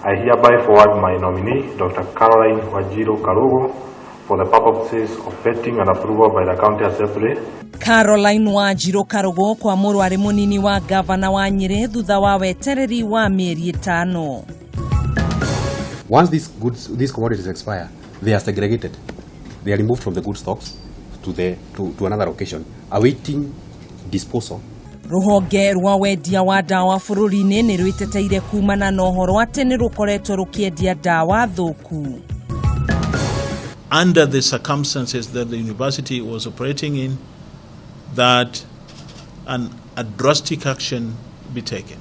I hereby forward my nominee, Dr. Caroline Wanjiru Karugu, for the purposes of vetting and approval by the County Assembly. Caroline Wanjiru Karugu kwamũrwo arĩ mũnini wa gavana wa Nyĩrĩ thutha wa wetereri wa mĩeri 5. Once these goods, these commodities expire, they are segregated. They are removed from the good stocks to another location, awaiting disposal. Rũhonge rwa wendia wa ndawa bũrũri-inĩ nĩ rwĩteteire kumana na ũhoro atĩ nĩ rũkoretwo rũkĩendia ndawa thũku. Under the circumstances that the university was operating in, that a drastic action be taken.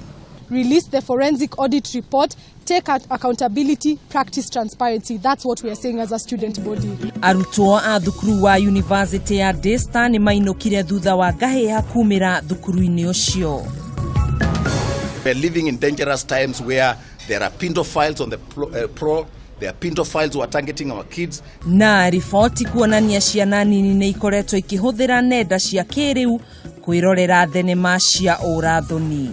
Release the forensic audit report, take accountability, practice transparency. That's what we are saying as a student body. Arutwo a thukuru wa University ya Daystar nĩ mainũkire thutha wa ngahĩha kumĩra thukuru-inĩ ũcio. We're living in dangerous times where there are pedophiles on the pro, there are pedophiles who are targeting our kids. Na riboti kuonania ciana nini nĩ ikoretwo ikĩhũthĩra nenda cia kĩrĩu kwĩrorera thenema cia ũrathoni.